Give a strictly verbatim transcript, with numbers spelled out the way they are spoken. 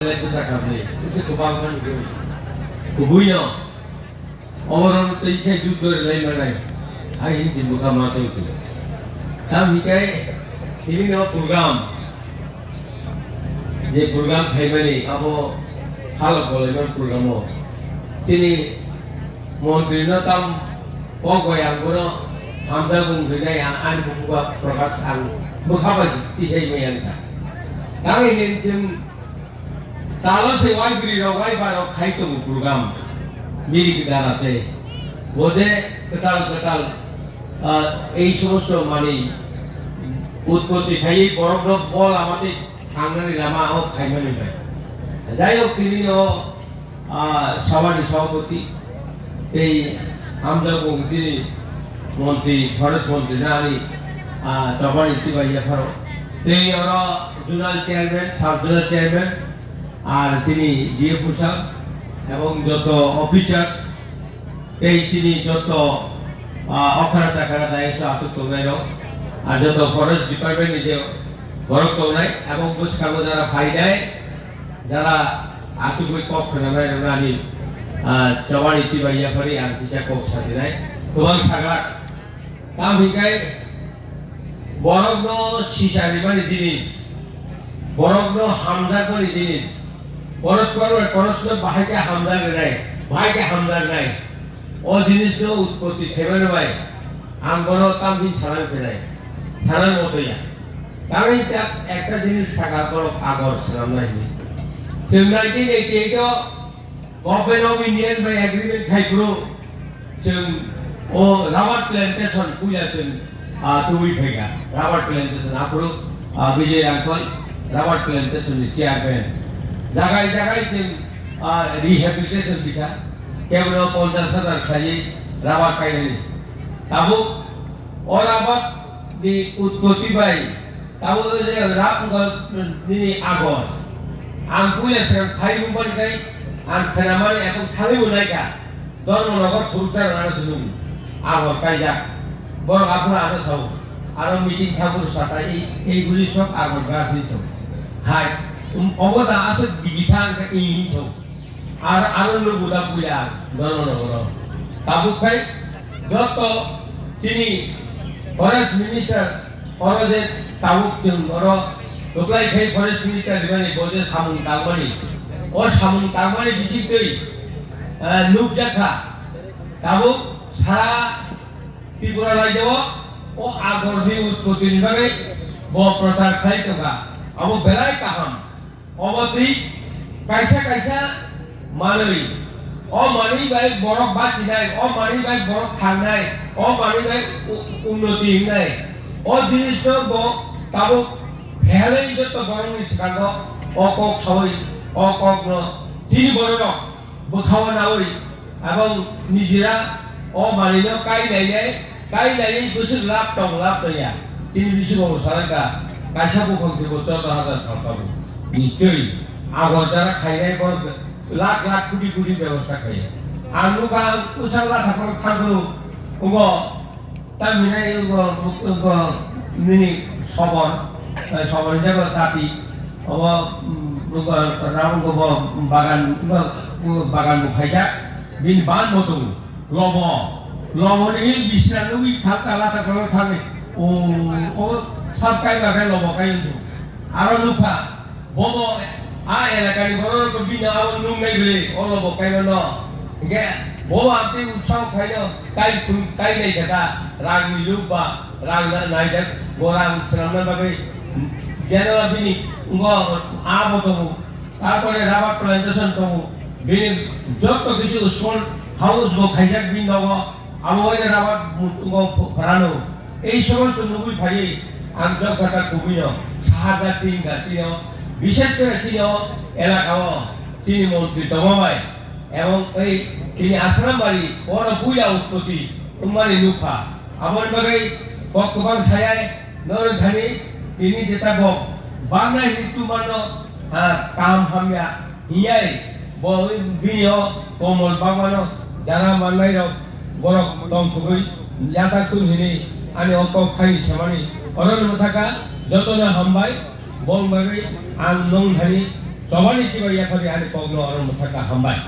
Lai bwsa kabni, bwsa kwbang phano nugwi. Kubui no, oboron tei khe juddo rwlai manai. Hai hin jin bwkha ma tong sini. Tam hikai, hini no program. Je program khaimani, abo halok bolaiman program o. Sini montri no tam kok bai ang bono hamjakmung rinai ang ani bukuba Prakash ang bwkha bai tisai mai ang kha. Tang hini jeng Talo se wai bwrwi rok wai ba rok khai tongo program. Miri kidara te. Bo je kwtal kwtal, ah, ei somosto mani utpotti khaiwi borok no bol amate thangnani lama o khaimani bai. Jai hok tini o, ah, sabani sabapati tei hamjakmung tini montri, forest montri nani, ah, chobani tibai yapharo. Tei oro zonal chairman, sub zonal chairman, ar chini D F O sir ebong joto officers tei chini joto, ah, okra chakra dayas o aswk tongnai rok, ar joto forest department ni je borok tongnai ebong bwskango jara phainai, jara aswkwi kok khwnanai rok ani, ah, chobani tibai yaphari ang kisa kok sajinai kwbang saglak. Tam hikai borokno sisa rimani jinis, borokno hamjakmani jinis, porosmor bai porosmor bahai khe hamjaknai, bahai khe hamjaknai. O jinisno utpotti khaimani bai ang bono tamni salang sinai, salang motoya. Tangwi tak ekta jinis saka borok agor swnamnai hwnwi. Chwng nineteen eighty-eight o Government of India bai agreement khai phuru chwng o rubber plantation puila chwng, ah, tubui phaikha. Rubber plantation aphuru, ah, Bijay Rangkhal rubber plantation ni chairman. Jagai jagai chwng, ah, rehabilitation bikha. Kebono ponchash hajar khlaiwi rubber kainani. Tabuk o rubber ni utpotti bai Tabuk je rap wngkha nini agor. Ang puila se phai wngmani tei ang khnamani ekong thangwi bo naikha. Dormo nogor thuruksa rwna se nung. Agor kaijak. Borok aphuru ano sao. Aro meeting thaphuru sata ei, ei bwrwi sok agor gas ni sok. Hai, um, obo da aswk bigi tha wngkha ei hinwi sok. Ar aro lugu da puila nono nogoro. Tabuk khai joto chini forest minister oro je tabuk chwng oro reply khai forest minister rimani bo je samung tangmani. O samung tangmani bising twi, eh, nukjakha. Tabuk sara Tripura rajyo o agorni utpotini bagwi bo prochar khai tongkha. Abo belai kaham. Obo twi kaisa kaisa manwi, o manwi bai borok bachinai, o manwi bai borok thangnai, o manwi bai u-, unnoti wngnai. O jinisno bo tabuk phelwi joto borokni swkango o kok saui, o kokno tini bororok bwkhao naui, abang nijira o manwino kai nainai, kai naiwi bwswk lab tong lab tongya. Chini bisingo bo salaka, kaisa buphang se bo chordo hajar khalsa bo. Nichoi, agor jara khainai bo lakh lakh koti koti bebosta khaiya. Ang nukha ang usang latha phano thangphuru, obo Tamhinai wngkha, wngkha nini sobor, eh, sobor ni jaga dati, obo, mm, wngkha rang wngkha bo bagan, wngkha, wngkha bagan bo khaijak, bini ban bo tongo, lobo, lobo ni bisra nugwi thangkha, lata kolok thangwi, o, o, sab kaiba khe lobo kai wngkha. Aro nukha, bobo a elakani bororok bini abo nungnai bwle, olo bo kaimano. Hinkhe bobo amtwi utsaho khaino, kai phun-, kai nai kha ta, rangni luk ba, rang na-, naijak, bo rang swnamna bagwi, general bini wngkha abo tongo, tarpore rubber plantation tongo, bini joto kisu small house bo khaijak bini nogo, Abo waisa rubber mutungo ph-, phrano. Ei somosto nugwi phaiwi ang jokha ta kubui no, saha jati wngkha tino, bishes kore tino elaka o tini montri tongma bai, ebong ei tini Asram bari oro puila utpoti wngmani nukha. Aboni bagwi kok kwbang sayai norok thani tini jeta kok bangna hinwi tubano, ah, kaham hamya. Hiyai bo bini o komol bagmano jana mannairok borok tongthogwi yachaktwi hwnwi ani o kok thaini samani. Orono mwthaka jotono hambai, boni bagwi ang nwng thani Tobani kiba yaphari ani kokno oro mwthaka hambai.